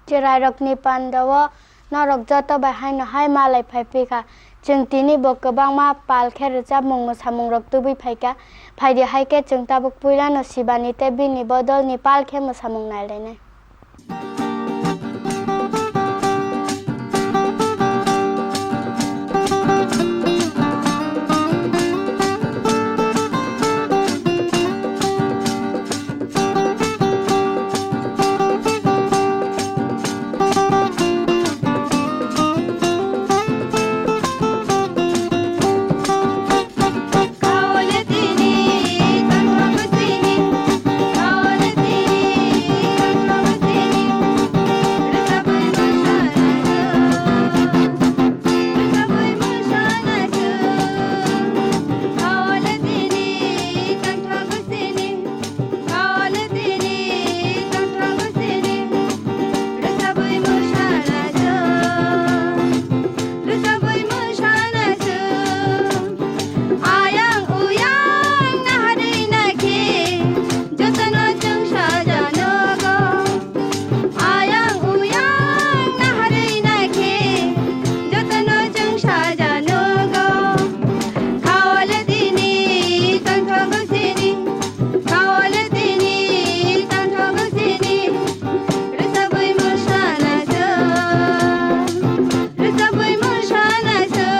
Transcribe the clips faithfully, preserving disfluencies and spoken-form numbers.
Chwrairokni pandao norok joto bai haino hai malai phai phi kha. Chwng tini bo kwbangma pal khe rwchapmung mwsamungrok tubui phai kha. Phai di hai khe chwng tabuk puilano Shibani tei bini bodolni pal khe mwsamung nailainai. Ayang uyang naharwi nakhe, jotono chwng saja nogo. Ayang uyang naharwi nakhe, jotono chwng saja nogo. Khawale tini tongthogo sini, khawale tini tongthogo sini. Rwchapwi mwsana chwng, rwchapwi mwsana chwng.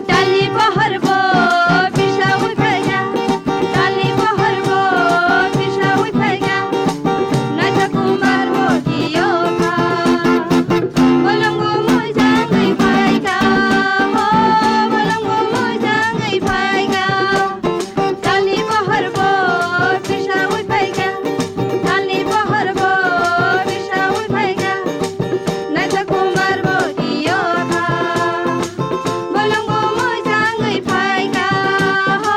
Talni pohor bo pisa ui phaikha, talni pohor bo pisa ui phaikha, naitha kumar bo kiyo kha. Bolong bo mujang ui phaikha, ho, bolong bo mujang ui phaikha. Talni pohor bo pisa ui phaikha, talni pohor bo pisa ui phaikha, naitha kumar bo kiyo kha. Bolong bo mujang ui phaikha, ho,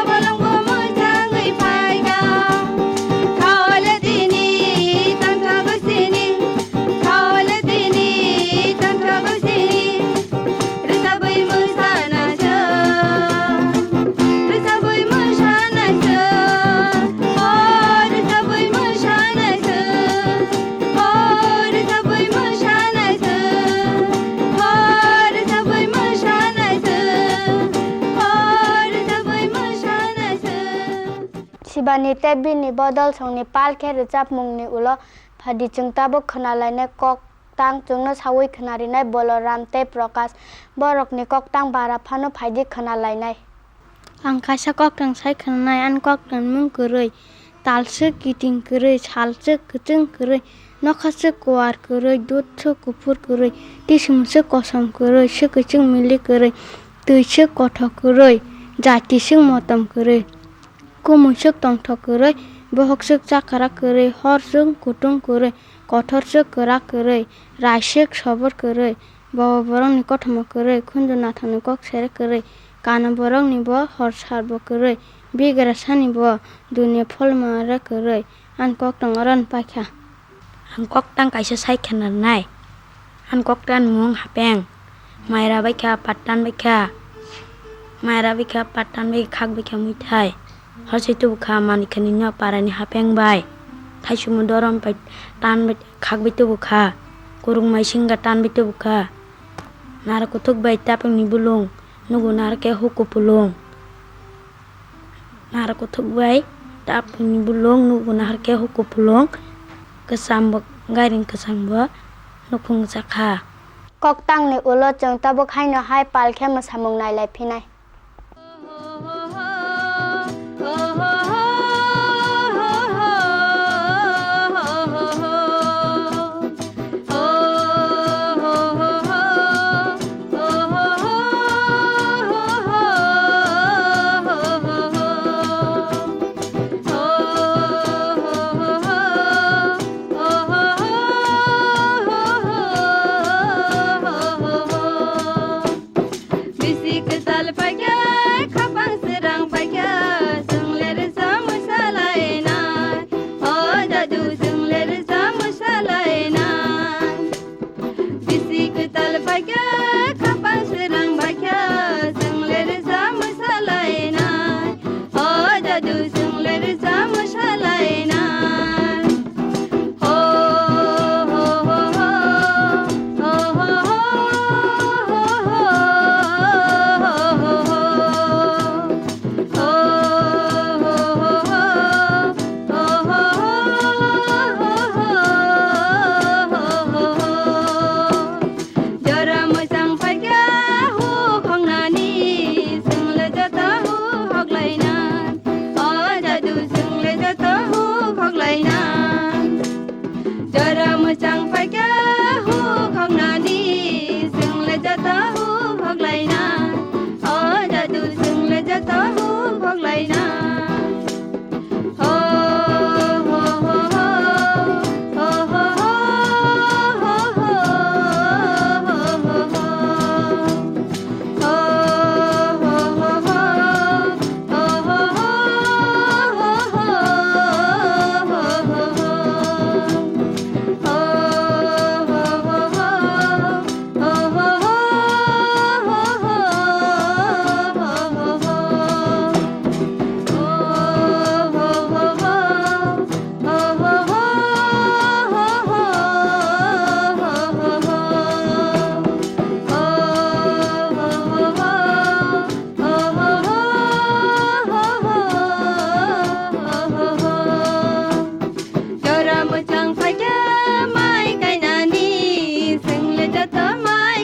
bolong bo mujang ui phaikha. Khawale tini tongthogo sini, khawale tini tongthogo sini. Rwchapwi mwsana chwng, rwchapwi mwsana chwng, o rwchapwi mwsana chwng, o rwchapwi mwsana chwng, o rwchapwi mwsana chwng, o rwchapwi mwsana chwng. Shibani tei bini bodol songni pal khe rwchapmungni ulo phadi chwng tabuk khwnalainai kok tang chwngno saui khwnarinai Boloram tei Prakash. Borokni koktang bara phano phaidi khwnalainai. Ang kaisa koktang sai khwnanai, ani koktangni mung kwrwi. Talswk kiting kwrwi, salswk kwchwng kwrwi, nokhaswk kuar kwrwi, dudswk kuphur kwrwi, tisungswk kosom kwrwi, swkaichwk milik kwrwi, twiswk kothok kwrwi, jatiswk motom kwrwi. Kumuiswk tongthok kwrwi, bohokswk chakrak kwrwi, horswk kutung kwrwi, kothorchwk kwrak kwrwi, raiswk sobor kwrwi, bobo borokni kothoma kwrwi, khunju nathokni kok serek kwrwi, kana borokni bo hor sarbo kwrwi, bigrasani bo dunia pholma rek kwrwi, ani koktang oro ni paikha. Ang koktang kaisa sai khwnarnai. Ang koktang mung hapeng. Maira baikha, pattan baikha. Maira baikha, pattan bai khak baikha muithai. Horsai tubukha manikha nino parani hapeng bai. Thaisumu dorom bai tan bai khak bai tubukha. Kurung mai singga tan bai tubukha. Nara kuthuk bai tapungni bulung. Nugu nara ke huku pulung. Nara kuthuk bai tapungni bulung, nugu nahar ke huku pulung, kwcham bo, gairing kwchang bo nukhung sakha. Koktangni ulo chwng tabuk haino hai pal khe mwsamung nailai phinai. Bisi kwtal pai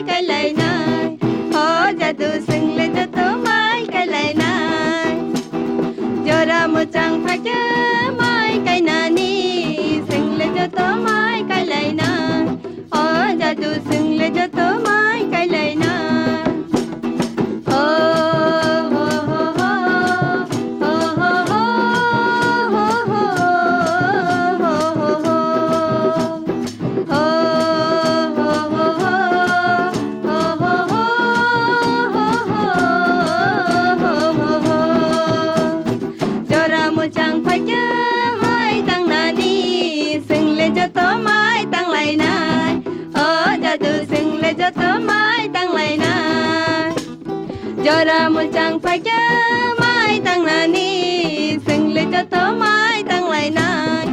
Kailainai, o jadu swngle joto mai kailainai. Jora mwchang phaikhe mai kainani, swngle joto mai kailainai. O jadu swngle joto mai kailainai. O ho ho ho. Jora mwchang phaikhe mai tangnani, swngle joto mai tanglainai. O jadu swngle joto mai tanglainai. Jora mwchang phaikhe mai tangnani, swngle joto mai tanglainai.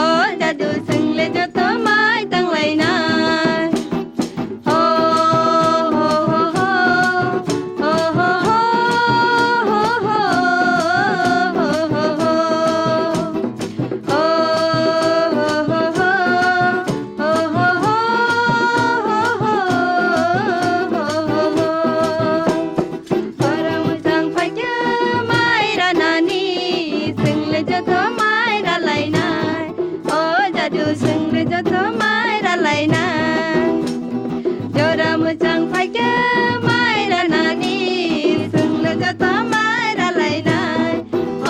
O jadu swngle joto mai tanglainai. O ho ho ho. Jora mwchang phaikhe mai ranani, swngle joto mai ralainai. O jadu swngle joto mai ralainai. Jora mwchang phaikhe mai ranani, swngle joto mai ralainai.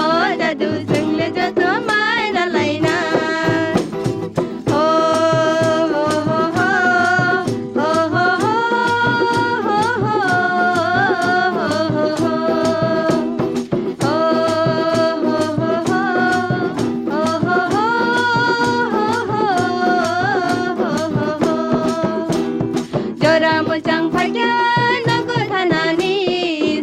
O jadu swngle joto mai ralainai. Jora mwchang phaikhe nogo thanani,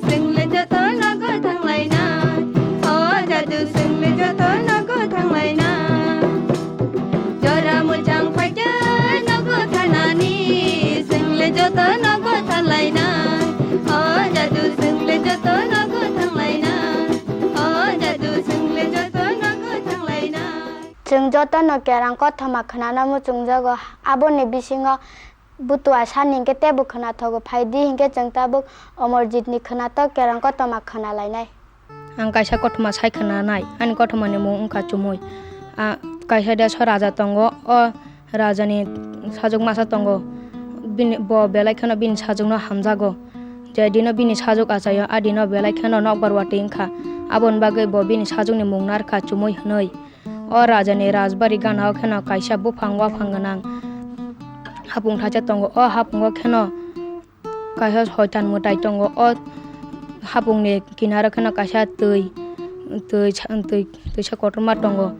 swngle joto nogo thanglainai. O jadu swngle joto nogo thanglainai. Jora mwchang phaikhe nogo thanani, swngle joto nogo thanglainai. O jadu swngle joto nogo thanglainai. O jadu swngle joto nogo thanglainai. Chwng jotono kerang kothoma khwnana muchungjago. Aboni bisingo Butua sani hinkhe teibo khwnathogo, phaidi hinkhe chwng tabuk Omorjitni khwnatok kerang kothoma khwnalainai. Ang kaisa kothoma sai khwnanai, ani kothomani mung wngkha Chumui. A, kaisa deso raja tongo, o rajani sajwk masa tongo. Bini, bo belai kheno bini sajwkno hamjago. Je dino bini sajwk achaio, a dino belai kheno nokbar watwi wngkha. Aboni bagwi bo bini sajwkni mung narwkha Chumui hwnwi. O rajani rajbari gana-o kheno kaisa buphang waphang gwnang hapung thaisa tongo. O hapungo kheno kaisa soitan mwtai tongo. O hapungni kinaro kheno kaisa twi, twi sa-, twi, twisa kotorma tongo.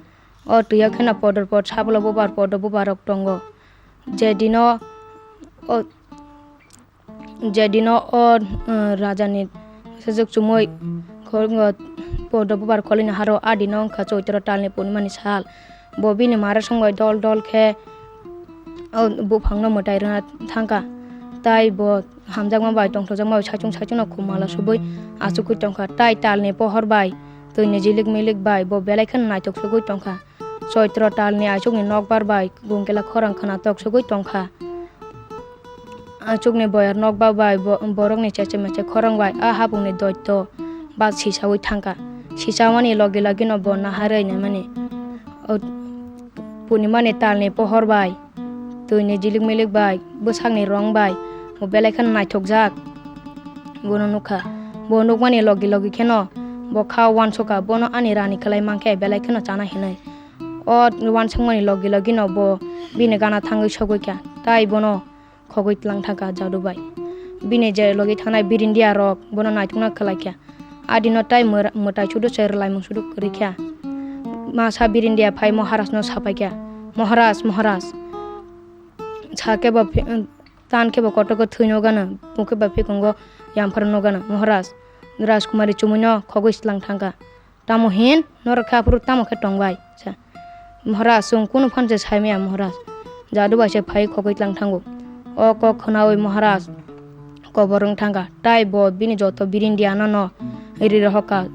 O twio kheno podor pod sabolo bubar podor bubar rok tongo. Je dino o Je dino o, uh, rajani sajwk Chumui khoroknwi podor bubar kholwini haro, a dino wngkha Choitro talni purnimani sal. Bo bini mare songbai dol dol khe o buphangno mwtai rwna thangkha. Tai bo hamjakma bai tongthokjakma bai saichung saichungno khum mala subui achugwi tongkha. Tai talni pohor bai, twini jilik milik bai bo belai kheno naithok sugwi tongkha. Choitro talni achukni nokbar bai gungkela khorang khwnatok sugwi tongkha. Achukni boyar nokbar bai bo-, borokni cheche meche khorang bai a hapungni doito ba sisaui thangkha. Sisamani logi logino bo naharwi naimani. O punimani talni pohor bai, twini jilik milik bai, bwsakni rong bai bo belai kheno naithokjak. Bono nukha. Bo nukmani logi logi kheno bo kha uansukha, bono ani rani khlai mankhe belai kheno chana hinwi. O uansukmani logi logino bo bini gana thangwi sogwi kha, tai bono khogwi tlang thangkha jadu bai. Bini je logi thangnai birindia rok bono naithokna khlai kha. A dino tai mwra-, mwtai sudu se rwlaimung sudu kwrwi kha. Masa birindia phai Maharajno sapai kha, "Maharaj, Maharaj, sa khe bo phi-, tan khe bo kotogo thwi nugano, bung khe bo phikungo yampharo nugano. Maharaj, Rajkumari Chumuino khogwi tlang thangkha." "Tamo hin? Norok khe aphuru tamo khe tongbai?" sa. "Maharaj, chwng kunu phano se saimaya, Maharaj." Jadu bai se phai khogwi tlang thango. O kok khwnaui Maharaj kobor wng thangkha. Tai bo bini joto birindiano no ri rohorkha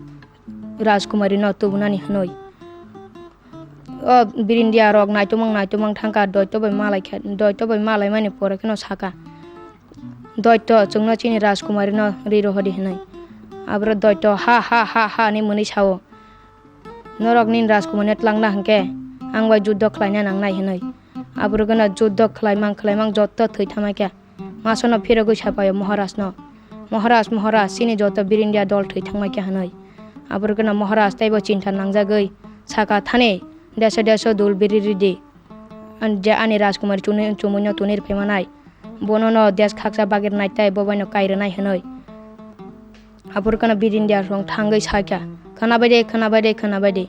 Rajkumari no tubunani hwnwi. O birindia rok naitomang naitomang thangkha, doito bai malai kha, doito bai malaimani pore kheno sakha, "Doito, chwngno chini rajkumarino ri rohordi," hwnwi. Aborok Doito ha ha ha ha hinwi mwnwi sao, "Norok nini rajkumarino twlangna hwnkhe ang bai juddo khlaina nangnai," hwnwi. Aborok gana juddo khlaimang khlaimang jotto thwi thangma khe. Masono phirogwi sapaio Maharajno, "Maharaj, Maharaj, chini joto Birindia dol thwi thangma khe," hwnwi. Aborok gana Maharaj teibo chinta nangjagwi saka, "Thani deso deso dul biri ridi, an-, je ani rajkumari chuni-, chumuino tunir phaimanai, bonono des khaksa bagir nai tei bobaino kai rwnai," hwnwi. Aphuru kheno Birindia rong thangwi sakha, "Khwnabai de, khwnabai de, khwnabai de.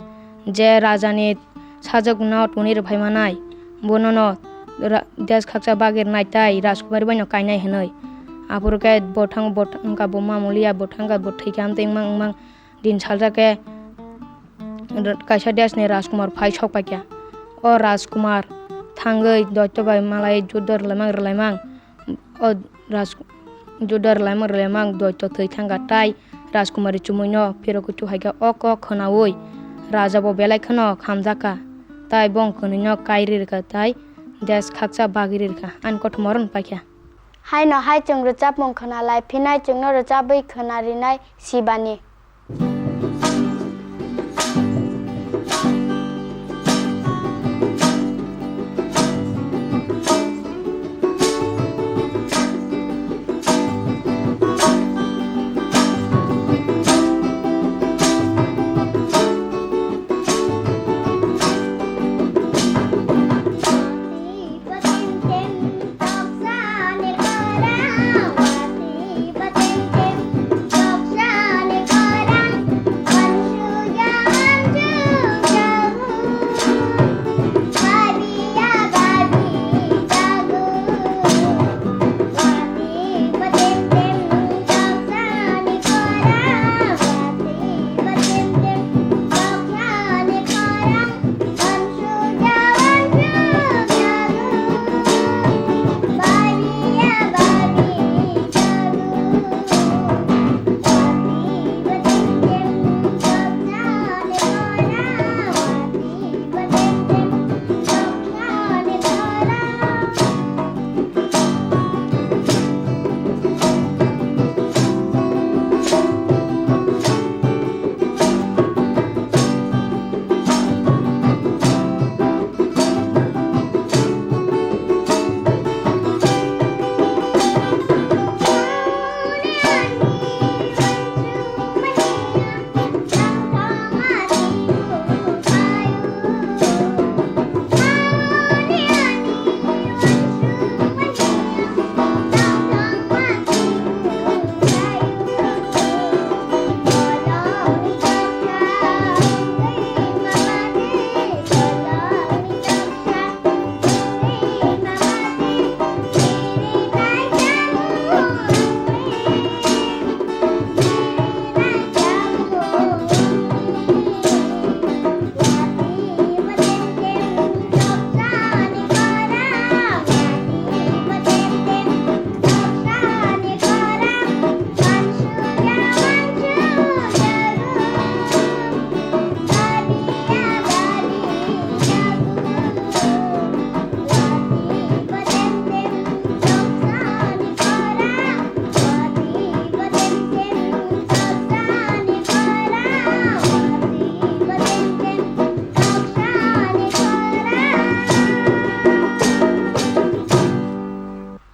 Je rajani sajwkno tuni rwphaimanai, bonono ra-, des khaksa bagir nai tai rajkumari baino kainai," hwnwi. Aphuru khe bo thang-, bo thangkha bo mamuliya, bo thangkha bo thwikha, amtwi wngmang wngmang din saljak khe kaisa desni rajkumar phai sok paikha. O rajkumar thangwi Doito bai malai juddo rwlaimang rwlaimang, o raj-, juddo rwlaimang rwlaimang Doito thwi thangkha, tai rajkumari chumuino phirogwi chuhaikha. O kok khwnaui raja bo belai kheno khamjakha, tai bong kwnwino kai rirkha tai des khaksa bagwi rirkha. Ani kothoma oro paikha. Haino hai chwng rwchapmung khwna lai phinai, chwngno rwchabwi khwna rinai Sibani.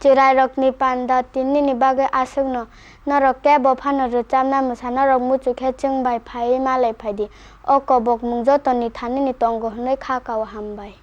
Chwrairokni panda tinini bagwi aswkno. Norok kebo phano rwchapna mwsa, norok muchuk khe chwng bai phaiwi malai phai di. O kobokmung jotoni thanini tongo hwnwi kha kao hambai.